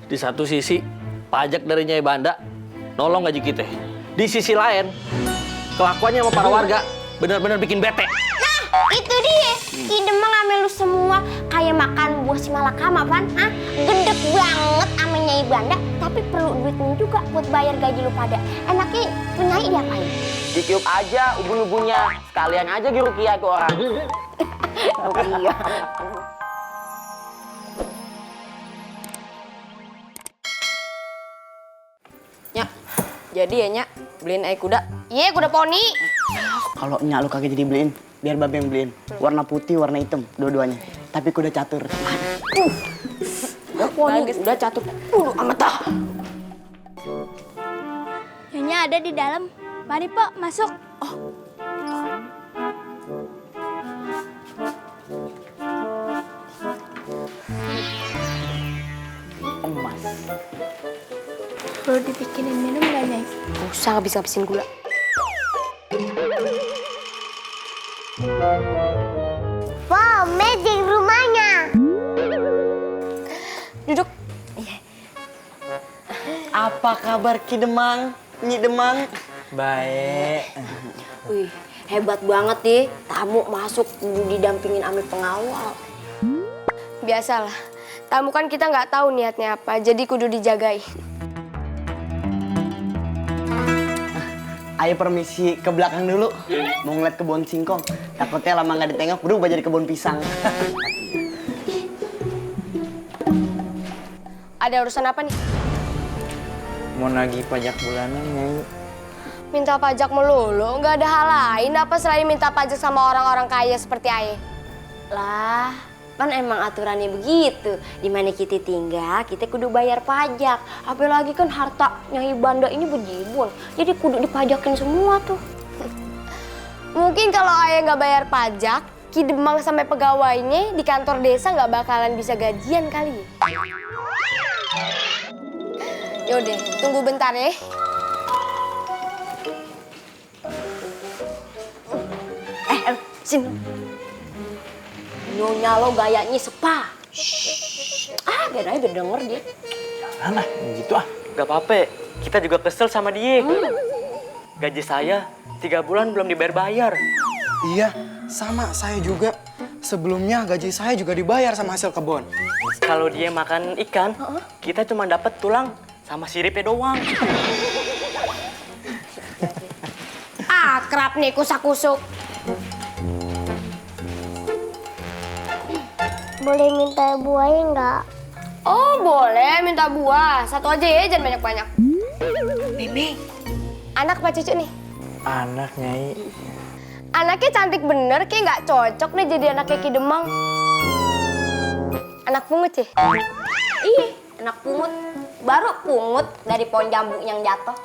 Di satu sisi, pajak dari Nyai Banda nolong gaji kita. Di sisi lain, kelakuannya sama para warga benar-benar bikin bete. Nah, itu dia. Idem ngambil lu semua kayak makan buah si malakama, Pan. Ah, gedek banget sama Nyai Banda, tapi perlu duitnya juga buat bayar gaji lu pada. Enaknya tuh Nyai diapain? Ditiup aja ubun-ubunnya, sekalian aja dirukiah ke orang. Iya. Nyak, jadi ya Nyak, beliin air kuda. Iya, kuda poni. Kalau nyak lu kagak jadi beliin, biar babe yang beliin. Warna putih, warna hitam, dua-duanya. Tapi kuda catur. Udah poni, udah catur. Amat dah. Nyonya ada di dalam. Mari Pok, masuk. Emas. Perlu dibikinin minum gak, Nyai? Gak usah habis-habisin gula. Wow, magic rumahnya. Duduk. Apa kabar Ki Demang? Nyi Demang? Baik. Wih, hebat banget deh. Tamu masuk didampingin sama pengawal. Biasalah. Tamu kan kita nggak tahu niatnya apa, jadi kudu dijagai. Ayo permisi ke belakang dulu. Mau ngeliat kebun singkong. Takutnya lama nggak ditengok, berubah jadi kebun pisang. Ada urusan apa nih? Mau nagih pajak bulanan, Nyai. Minta pajak melulu, nggak ada hal lain apa selain minta pajak sama orang-orang kaya seperti Aye? Lah, kan emang aturannya begitu. Di mana kita tinggal, kita kudu bayar pajak. Apalagi kan harta Nyai Banda ini bejibun. Jadi kudu dipajakin semua tuh. Mungkin kalau Aye nggak bayar pajak, Ki Demang sampai pegawainya di kantor desa nggak bakalan bisa gajian kali ya? Yaudah, tunggu bentar ya. Sini. Nyonya lo gayanya sepa. Biar aja denger dia. Nah, gitu ah. Gak apa-apa, kita juga kesel sama dia. Gaji saya 3 bulan belum dibayar-bayar. Iya, sama saya juga. Sebelumnya gaji saya juga dibayar sama hasil kebun. Kalau dia makan ikan, kita cuma dapat tulang sama siripnya doang. Akrab nih kusak-kusuk. Boleh minta buahnya nggak? Oh boleh, minta buah. Satu aja ya, jangan banyak-banyak. Mimi. Anak apa cucu nih? Anak, Nyai. Anaknya cantik bener, kayak nggak cocok nih jadi anaknya Ki Demang. Anak pungut ya? Iya, anak pungut. Baru pungut dari pohon jambu yang jatuh.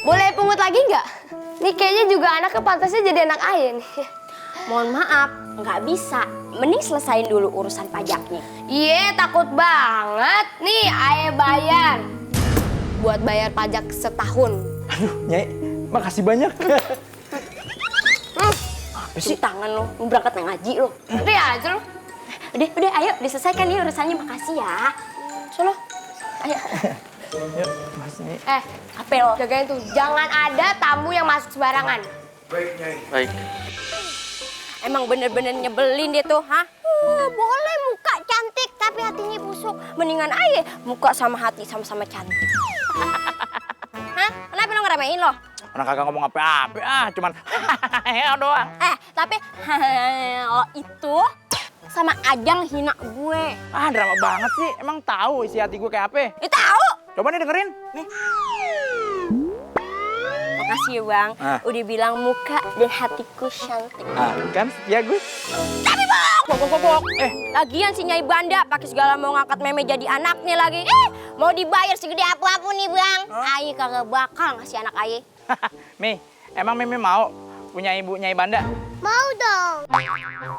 Boleh pungut lagi nggak? Nih kayaknya juga anaknya pantasnya jadi anak Aye nih. Mohon maaf, nggak bisa. Mending selesain dulu urusan pajaknya. Iya, takut banget. Nih, Aye bayar. Buat bayar pajak setahun. Aduh, Nyai, makasih banyak. Apa sih tangan lo? Mau berangkat ngaji lo. Udah aja lu. Udah, ayo diselesaikan ya urusannya. Makasih ya. Sono. Ayo. Yuk, Mas Nyai. Apa lo? Jagain tuh. Jangan ada tamu yang masuk sembarangan. Baik. Emang bener-bener nyebelin dia tuh, hah? Boleh muka cantik tapi hatinya busuk. Mendingan aja muka sama hati sama-sama cantik. Hah? Kenapa lo ngeremehin lo? Orang kagak ngomong apa-apa, cuman ya doang. Tapi lo itu sama Ajang hina gue. Drama banget sih. Emang tahu isi hati gue kayak apa? Ya tahu. Coba nih dengerin. Nih. Makasih ya Bang, udah bilang muka dan hatiku cantik. Kan? Ya gue. Tapi Bang! Bok. Lagian si Nyai Banda pakai segala mau ngangkat meme jadi anaknya lagi. Mau dibayar segede apa-apa nih Bang. Aye kagak bakal ngasih anak Aye. Mi, emang Mimi mau punya ibu Nyai Banda? Mau dong.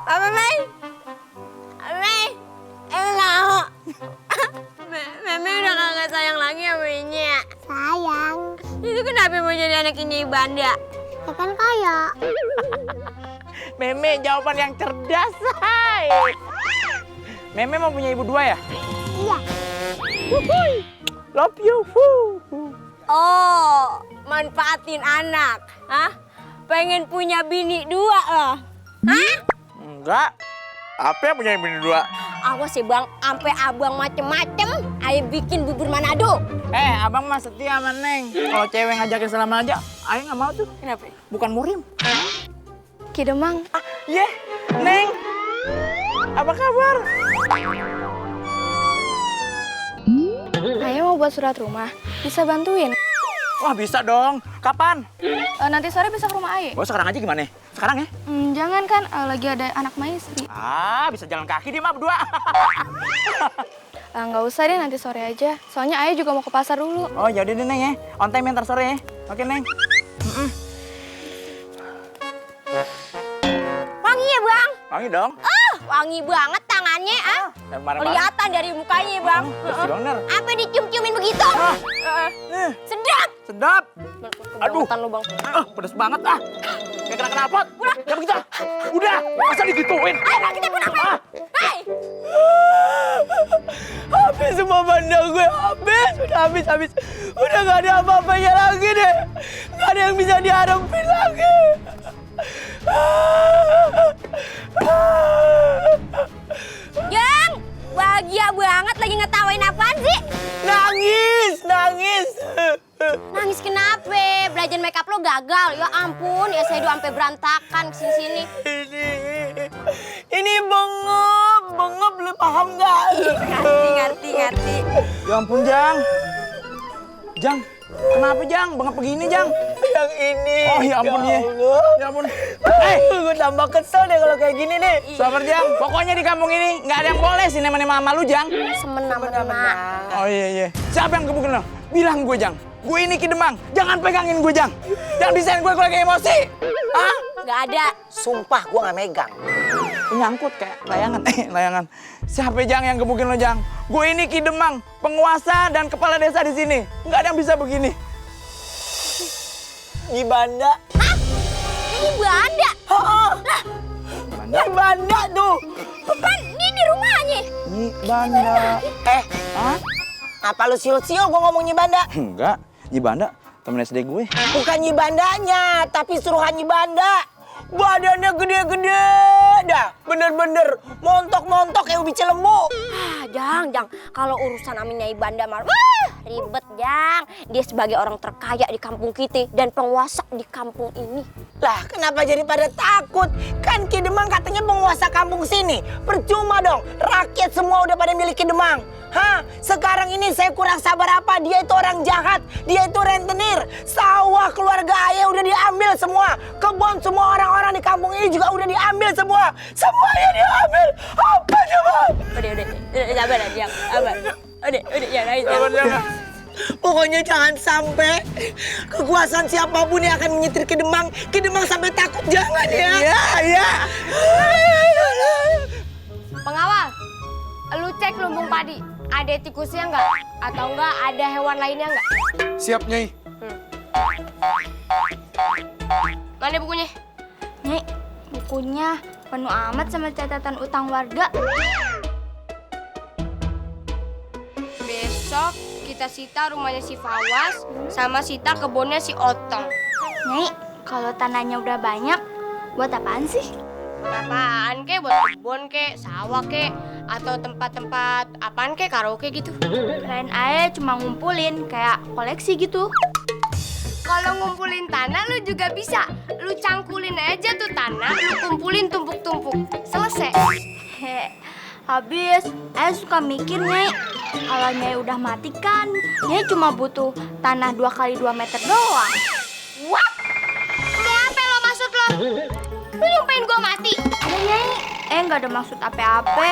Apa Mei? Mau. Meme udah kagak sayang lagi sama Inya. Sayang. Itu kenapa mau jadi anak Nyai Banda? Ya kan kaya. Meme jawaban yang cerdas, hai. Meme mau punya ibu 2 ya? Iya. Love you. Oh, manfaatin anak. Hah? Pengen punya bini 2 lah. Hah? Enggak. Apa yang punya bini 2? Awas ya bang, sampai abang macem-macem, ayo bikin bubur Manado. Abang mah setia sama Neng. Kalau cewek ngajakin salaman aja, ayo nggak mau tuh. Kenapa? Bukan murim. Kidemang, Iya, Neng. Apa kabar? ayah mau buat surat rumah. Bisa bantuin? Wah bisa dong. Kapan? Nanti sore bisa ke rumah ayah. Oh sekarang aja gimana? Sekarang ya? Jangan kan, lagi ada anak maistri. Bisa jalan kaki dia mah berdua. Nggak usah deh, nanti sore aja. Soalnya ayah juga mau ke pasar dulu. Oh yaudah deh Neng ya. On time ntar sore ya. Oke Neng. Wangi ya bang? Wangi dong. Wangi banget tangannya, Yang kemarin-kemarin. Kelihatan dari mukanya ya bang. Bersih bener. Apa dicium-ciumin begitu? Sedap. Sedap. Aduh. Kebangetan lu bang. Pedes banget Kayak kena knalpot. Ya begitu. Udah. Masa digituin? Ayo kita pulang bang. Hei. Habis semua banda gue. Udah habis. Udah gak ada apa-apanya lagi deh. Gak ada yang bisa diharapin lagi. Jang, bahagia banget lagi ngetawain apaan sih? Nangis. Nangis kenapa? Belajar makeup lo gagal. Ya ampun, ya saya sampai berantakan kesini-sini. Ini bengep lu paham gak? Ngerti. Ya ampun Jang, kenapa Jang? Bengep begini Jang? Yang ini. Oh ya ampun ya. Ya ampun. Gue tambah kesel deh kalau kayak gini nih. Sabar Jang, pokoknya di kampung ini nggak ada yang boleh sih nema-nema sama lu Jang. Semena-mena. Oh iya. Siapa yang gebukin lo? Bilang gue Jang. Gue ini Ki Demang. Jangan pegangin gue Jang. Jangan bisain gue lagi emosi. Gak ada. Sumpah gue gak megang. Nyangkut kayak layangan. Siapa Jang yang gebukin lo Jang? Gue ini Ki Demang, penguasa dan kepala desa di sini. Nggak ada yang bisa begini. Nyi Banda. Hah? Ini Banda? Lah, Nyi Banda tuh. kan di rumahnya. Nyi Banda. Hah? Apa lu siul-siul gue ngomong Nyi Banda? Enggak, Nyi Banda temen SD gue. Bukan Nyi Bandanya, tapi suruhan Nyi Banda. Badannya gede-gede dah. Bener-bener montok-montok kayak ubi cilembu. Jang. Kalau urusan aminnya Banda mah ribet, Jang. Dia sebagai orang terkaya di kampung kita dan penguasa di kampung ini. Lah kenapa jadi pada takut? Kan Ki Demang katanya penguasa kampung sini. Percuma dong, rakyat semua udah pada milik Ki Demang. Sekarang ini saya kurang sabar apa? Dia itu orang jahat, dia itu rentenir. Sawah keluarga ayah udah diambil semua. Kebun semua orang-orang di kampung ini juga udah diambil semua. Semuanya diambil. Apa coba? Udah, sabar Jang. Sabar. Udah, jangan. Pokoknya jangan sampai kekuasaan siapapun yang akan menyetir Ki Demang sampai takut. Jangan ya. Iya. Pengawal, lu cek lumbung padi. Ada tikusnya nggak? Atau nggak ada hewan lainnya nggak? Siap, Nyai. Mana bukunya? Nyai, bukunya penuh amat sama catatan utang warga. Besok kita sita rumahnya si Fawas sama sita kebunnya si Otong. Nyai, kalau tanahnya udah banyak, buat apaan sih? Apaan kek? Buat kebun kek, sawah kek, atau tempat-tempat apaan kek, karaoke gitu. Keren aja cuma ngumpulin, kayak koleksi gitu. Kalau ngumpulin tanah lu juga bisa. Lu cangkulin aja tuh tanah, lu kumpulin tumpuk-tumpuk. Selesai. Habis, Ayah suka mikir, Nyai. Kalau Nyai udah mati kan, Nyai cuma butuh tanah 2 x 2 meter doang. What? Apa lo maksud lo? Lu nyumpahin gua mati? Ada, Nyai. Nggak ada maksud apa-apa.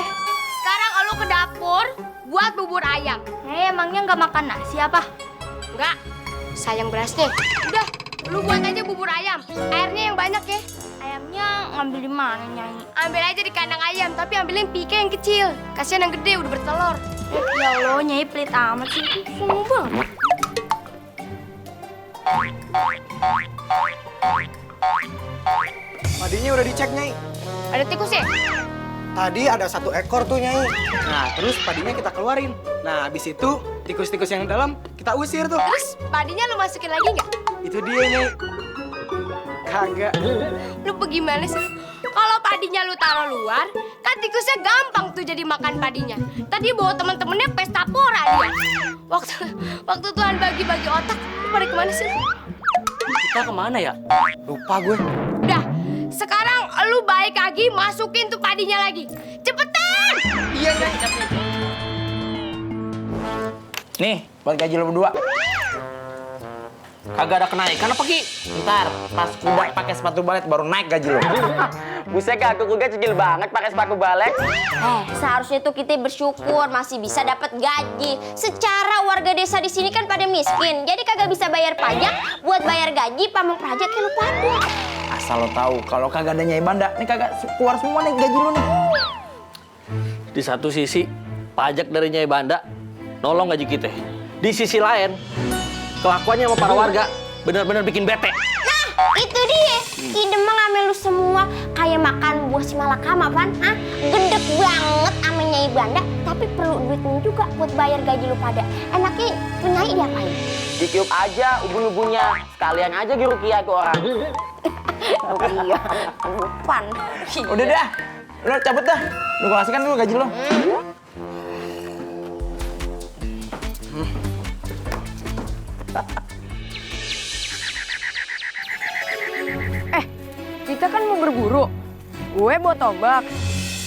Sekarang lu ke dapur buat bubur ayam. Nyai emangnya nggak makan nasi apa? Nggak. Sayang berasnya. Udah, lu buat aja bubur ayam. Airnya yang banyak ya. Ayamnya ngambil di mana, Nyai? Ambil aja di kandang ayam, tapi ambilin pike yang kecil. Kasihan yang gede udah bertelur. Ya Allah, Nyai pelit amat sih. Sumpah. Madinya udah dicek, Nyai. Ada tikus ya? Tadi ada 1 ekor tuh Nyai. Nah, terus padinya kita keluarin. Nah, habis itu tikus-tikus yang dalam kita usir tuh. Terus padinya lu masukin lagi nggak? Itu dia Nyai. Kagak. Lu bagaimana sih? Kalau padinya lu taruh luar, kan tikusnya gampang tuh jadi makan padinya. Tadi bawa temen-temennya pesta pora dia. Waktu Tuhan bagi-bagi otak, lu pada kemana sih? Kita kemana ya? Lupa gue. Udah, sekarang lu balik lagi, masukin tuh padinya lagi. Cepetan! Iya, Nyai. Nih, buat gaji lo berdua. Kagak ada kenaikan apa Ki? Ntar pas kuda pakai sepatu balet baru naik gaji lo. Buset kak, aku kuda cicil banget pakai sepatu balet. Seharusnya tuh kita bersyukur masih bisa dapat gaji. Secara warga desa di sini kan pada miskin, jadi kagak bisa bayar pajak. Buat bayar gaji pamong praja kayak lu pada. Asal lo tahu, kalau kagak ada Nyai Banda, nih kagak keluar semua nih gaji lo nih. Di satu sisi, pajak dari Nyai Banda nolong gaji kita. Di sisi lain, kelakuannya sama para warga benar-benar bikin bete. Nah, itu dia. Ki Demang ame lu semua kayak makan buah si malakama, Pan. Gedek banget ame Nyai Banda, tapi perlu duitnya juga buat bayar gaji lu pada. Enaknya Nyai diapain? Ditiup aja ubun-ubunnya, sekalian aja dirukiah ke orang. Iya, Pan. Udah dah, lo cabut dah. Lo gua kasihkan dulu gaji lo. Kita kan mau berburu. Gue bawa tombak,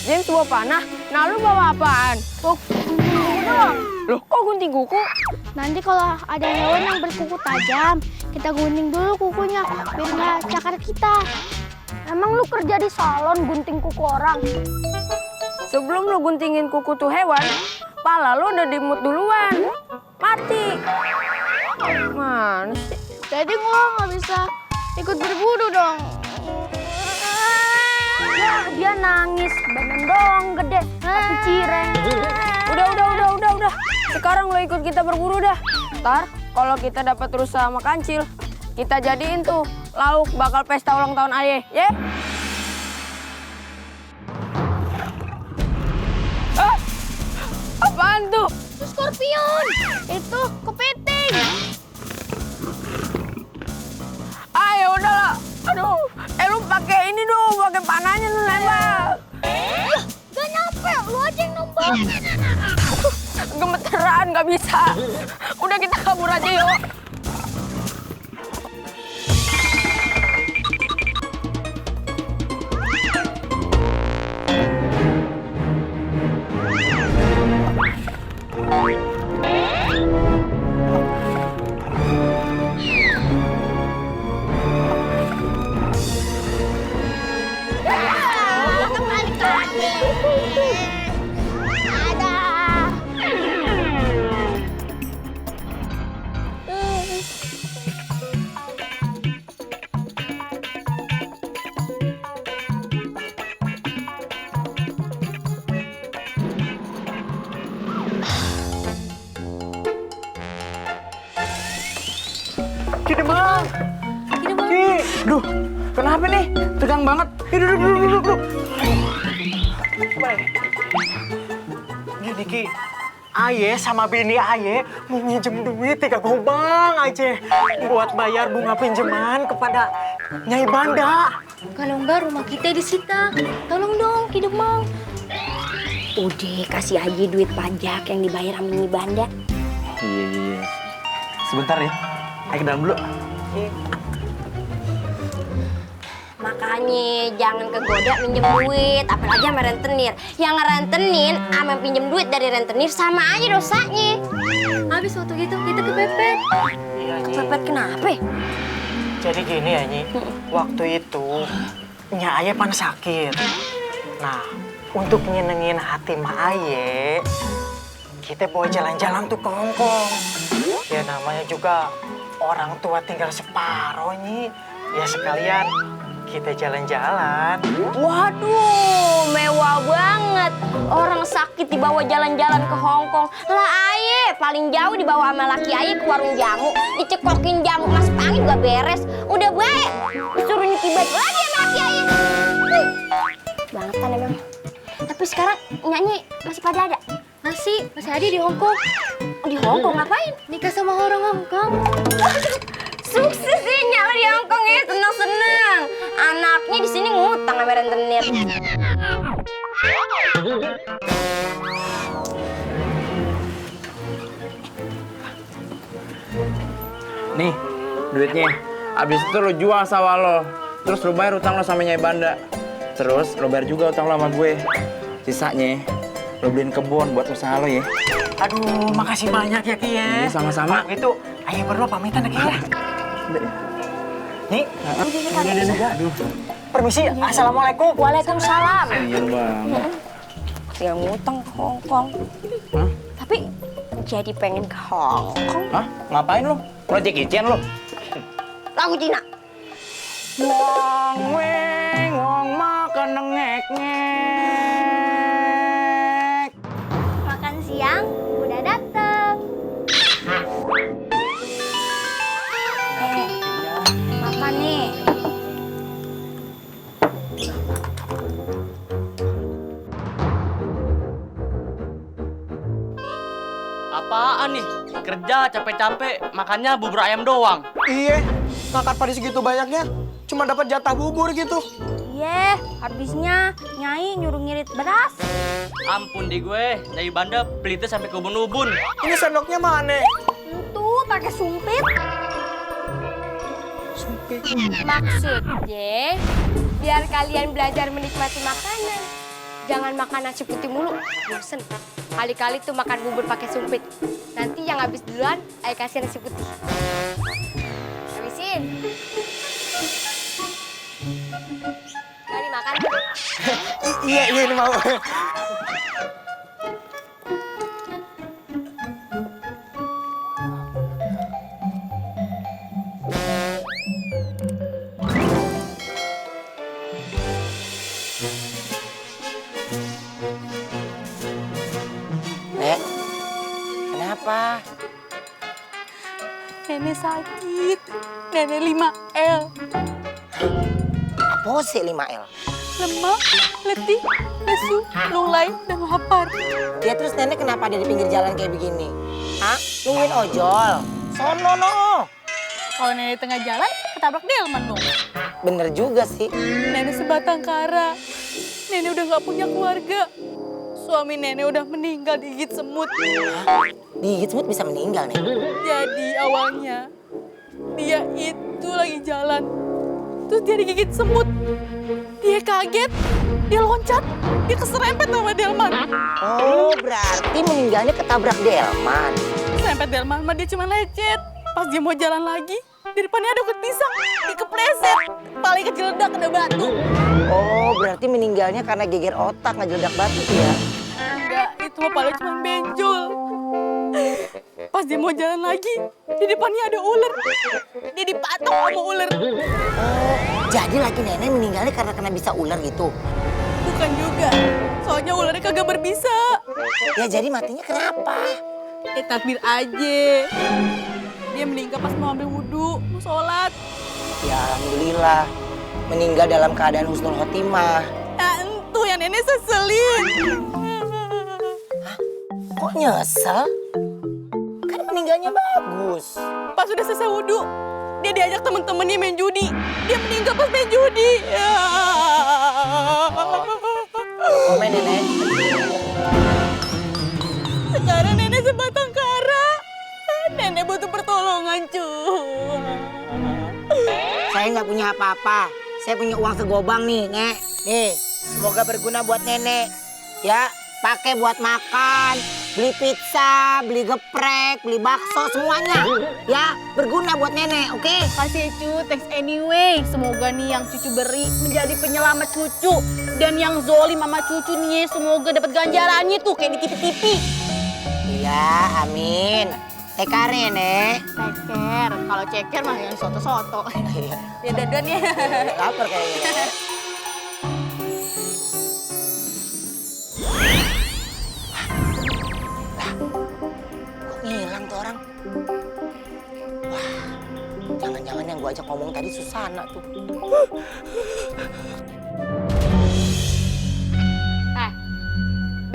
James bawa panah. Nah lu bawa apaan? Oh, gunting kuku doang. Loh, kok gunting kuku? Nanti kalau ada hewan yang berkuku tajam, kita gunting dulu kukunya biar nggak cakar kita. Emang lu kerja di salon gunting kuku orang? Sebelum lu guntingin kuku tuh hewan, pala lu udah dimut duluan. Mati. Mana sih? Jadi gua nggak bisa ikut berburu dong. Ya, dia nangis, badan doang gede, tapi cireng. Udah. Sekarang lo ikut kita berburu dah. Ntar kalau kita dapat rusa sama kancil, kita jadiin tuh lauk bakal pesta ulang tahun ayah, ya? Apaan tuh? Itu skorpion, itu kepiting. Ayo udahlah. Aduh, lu pakai ini dong, pakai panahnya lu nembak. Gak nyampe, lu aja yang nembak. Gemeteran, nggak bisa. Udah kita kabur aja yuk. Kembali lagi. Ada. Ki Demang. Ki, duh, kenapa nih? Tegang banget. Duduk. Gini Ki, Aye sama bini Aye mau minjem duit 3 gobang aja buat bayar bunga pinjaman kepada Nyai Banda. Kalau enggak rumah kita disita. Tolong dong, Ki Demang. Udah, kasih aja duit pajak yang dibayar sama Nyai Banda. Iya. Sebentar ya. Ayo ke dalam dulu. Makanya jangan kegoda minjem duit, apalagi sama rentenir. Yang ngerentenin sama pinjem duit dari rentenir sama aja dosanya. Habis waktu itu kita kepepet. Iya, Kepepet kenapa? Jadi gini ya, Nyi. Waktu itu, Nya Aye pan sakit. Nah, untuk nyenengin hati Ma Aye, kita bawa jalan-jalan tuh ke Hongkong. Ya namanya juga orang tua tinggal separoh, Nyi. Ya sekalian kita jalan-jalan. Waduh, mewah banget. Orang sakit dibawa jalan-jalan ke Hongkong. Lah Aye, paling jauh dibawa sama laki Aye ke warung jamu. Dicekokin jamu mas pangit gak beres. Udah baik, disuruh nyuci baju lagi sama laki Aye. Bangetan emang. Tapi Tapi sekarang nyanyi masih pada ada? Masih ada di Hong Kong. Di Hong Kong ngapain? Nikah sama orang Hong Kong. Sukses sih nyala di Hong Kong ya, seneng-seneng. Anaknya di sini ngutang sama rentenir. Nih, duitnya. Abis itu lo jual sawah lo. Terus lo bayar utang lo sama Nyai Banda. Terus lo bayar juga utang lo sama gue. Sisanya lo beliin kebun buat usaha lo ya. Aduh, makasih banyak ya Ki ya. Iya, sama-sama. Itu, ayo berdua pamitan ya Ki ya. Nih, permisi, assalamualaikum. Waalaikumsalam. Iya bang. Dia ngutang ke Hong Kong. Hah? Tapi jadi pengen ke Hong Kong. Hah? Ngapain lo? Project kitchen lo? Lagu Cina. Wong weng, wong makan ngek. Makan siang udah dateng. Makan nih. Apaan nih? Kerja capek-capek, makannya bubur ayam doang. Iya, ngangkat padi segitu banyaknya, cuma dapat jatah bubur gitu. Iya, habisnya Nyai nyuruh ngirit beras. Ampun di gue, Nyai Banda pelitnya sampai ke ubun-ubun. Ini sendoknya mana? Itu pakai sumpit. Maksudnya, biar kalian belajar menikmati makanan. Jangan makan nasi putih mulu, bosen. Kali-kali tuh makan bubur pakai sumpit. Nanti yang habis duluan, ayo kasih nasi putih. Habisin. Nggak dimakan? Iya, ini mau. Nek, kenapa? Nenek sakit. Nenek 5L. Apa sih 5L? Lemah, letih, lesu, lunglai, dan lapar. Ya terus nenek kenapa ada di pinggir jalan kayak begini? Hah? Nungguin ojol? Sono no. Kalau nenek tengah jalan, ketabrak delman dong. Bener juga sih. Nenek sebatang kara. Nenek udah gak punya keluarga. Suami nenek udah meninggal digigit semut. Digigit semut bisa meninggal nih. Jadi awalnya, dia itu lagi jalan. Terus dia digigit semut. Dia kaget, dia loncat, dia keserempet sama delman. Oh, berarti meninggalnya ketabrak delman. Serempet delman mah dia cuma lecet. Pas dia mau jalan lagi, di depannya ada ukut pisang, dikepleset. Paling kecil ledak kena batu. Oh, berarti meninggalnya karena geger otak ngejeledak batu ya? Enggak, itu mah paling cuma benjol. Pas dia mau jalan lagi, di depannya ada ular. Dia dipatok sama ular. Oh, jadi lagi nenek meninggalnya karena kena bisa ular gitu? Bukan juga, soalnya ularnya kagak berbisa. Ya jadi matinya kenapa? Takdir aja. Dia meninggal pas mau ambil wudhu, mau sholat. Ya alhamdulillah, meninggal dalam keadaan husnul khotimah. Nah, itu yang nenek seselin. Kok nyesel? Kan meninggalnya bagus. Pas udah selesai wudhu, dia diajak temen-temennya main judi. Dia meninggal pas main judi. Komen nenek. Sekarang nenek sebatang kara. Nenek butuh pertolongan, cuy. Saya nggak punya apa-apa. Saya punya uang segobang nih, Nek. Nih, semoga berguna buat nenek. Ya, pakai buat makan, beli pizza, beli geprek, beli bakso, semuanya. Ya, berguna buat nenek, oke? Kasih cu, thanks anyway. Semoga nih yang cucu beri menjadi penyelamat cucu. Dan yang zolim sama cucu nih, semoga dapat ganjarannya tuh kayak di TV-TV. Iya, amin. Tekare, Nek. Ceker, kalau ceker mah yang soto-soto. Ya dadan ya. Lapar kayaknya. Kok ngilang tuh orang? Wah, jangan-jangan yang gua ajak ngomong tadi Susana tuh.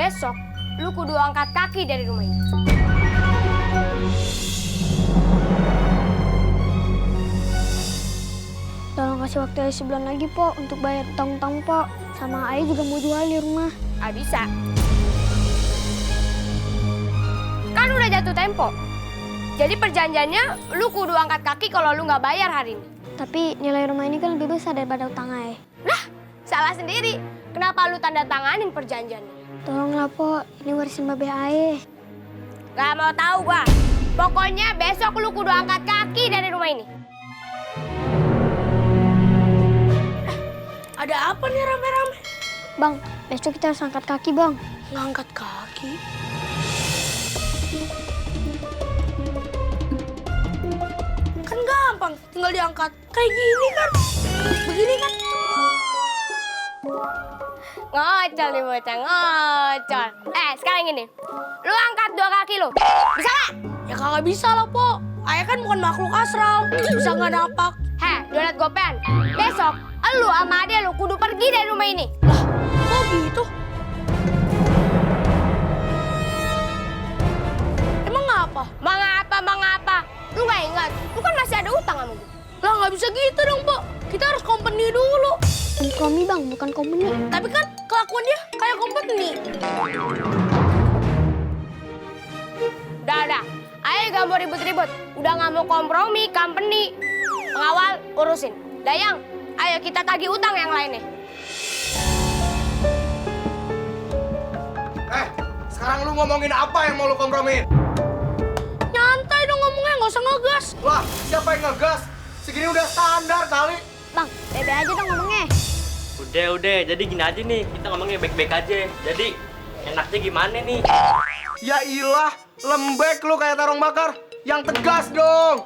besok lu kudu angkat kaki dari rumah ini. Tolong kasih waktu Ayah sebulan lagi, Po, untuk bayar utang-utang, Po. Sama Ayah juga mau jual di rumah. Ah, bisa. Kan udah jatuh tempo. Jadi perjanjiannya lu kudu angkat kaki kalau lu nggak bayar hari ini. Tapi nilai rumah ini kan lebih besar daripada utang Ayah. Lah, salah sendiri. Kenapa lu tanda tanganin perjanjiannya? Tolonglah, Po. Ini warisan Babe Ayah. Gak mau tahu gua. Pokoknya besok lu kudu angkat kaki dari rumah ini. Ada apa nih rame-rame? Bang, besok kita harus angkat kaki, Bang. Ngangkat kaki? Kan gampang, tinggal diangkat. Kayak gini kan? Begini kan? Ngocol nih bocah, ngocol. Sekarang gini. Lu angkat 2 kaki lu. Bisa nggak? Ya kagak bisa lah, Po. Ayah kan bukan makhluk astral. Bisa nggak napak. Donat gopean. Besok, lu sama adek lu kudu pergi dari rumah ini. Lah, kok gitu? Emang ngapa? Mengapa? Lu nggak ingat? Lu kan masih ada utang sama gue. Lah, nggak bisa gitu dong, Po. Kita harus company dulu. Kompromi, Bang, bukan company. Tapi kan kelakuan dia kayak company. Udah. Ayo gak mau ribut-ribut. Udah gak mau kompromi, company. Pengawal, urusin. Dayang, ayo kita tagih utang yang lainnya. Sekarang lu ngomongin apa yang mau lu kompromiin? Nyantai dong ngomongnya, gak usah ngegas. Lah, siapa yang ngegas? Segini udah standar kali. Bang, Bebe aja dong ngomongnya. Udah, jadi gini aja nih, kita ngomongnya baik-baik aja. Jadi, enaknya gimana nih? Ya ilah, lembek lu kayak tarung bakar. Yang tegas dong.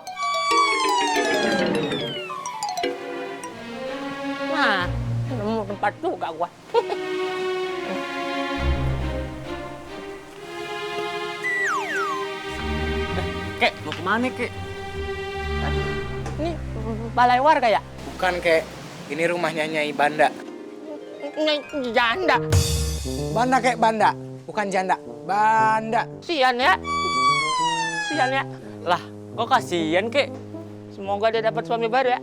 Nah, nemu tempat juga gua. Kek, mau kemana, Kek? Ini balai warga ya? Bukan, Kek. Ini rumahnya Nyai Banda. Janda. Banda, Kek, Banda. Bukan janda. Banda. Sian ya. Lah, kok kasihan, Kek? Semoga dia dapat suami baru ya.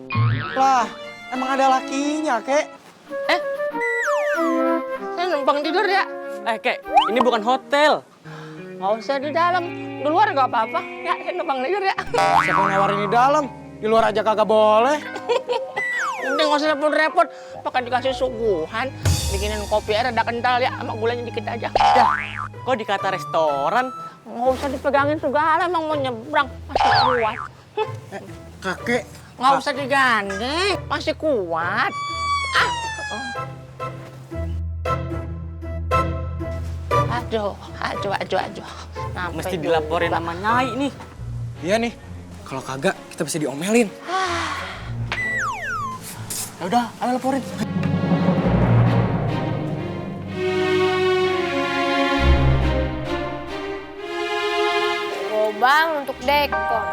Lah, emang ada lakinya, Kek. Saya numpang tidur ya. Kek, ini bukan hotel. Nggak usah di dalam. Di luar nggak apa-apa. Ya, saya numpang tidur ya. Siapa yang nawarin di dalam? Di luar aja kagak boleh. Udah nggak usah repot-repot. Pakai dikasih suguhan. Bikinin kopi air rada kental ya. Sama gulanya dikit aja. Ya, kok dikata restoran? Nggak usah dipegangin segala. Emang mau nyebrang. Masih kuat. Kakek. Nggak usah digandeng. Masih kuat. Aduh. Mesti dilaporin sama Nyai nih. Iya nih. Kalau kagak, kita bisa diomelin. Ya udah, ayo laporin. Gobang untuk dekor.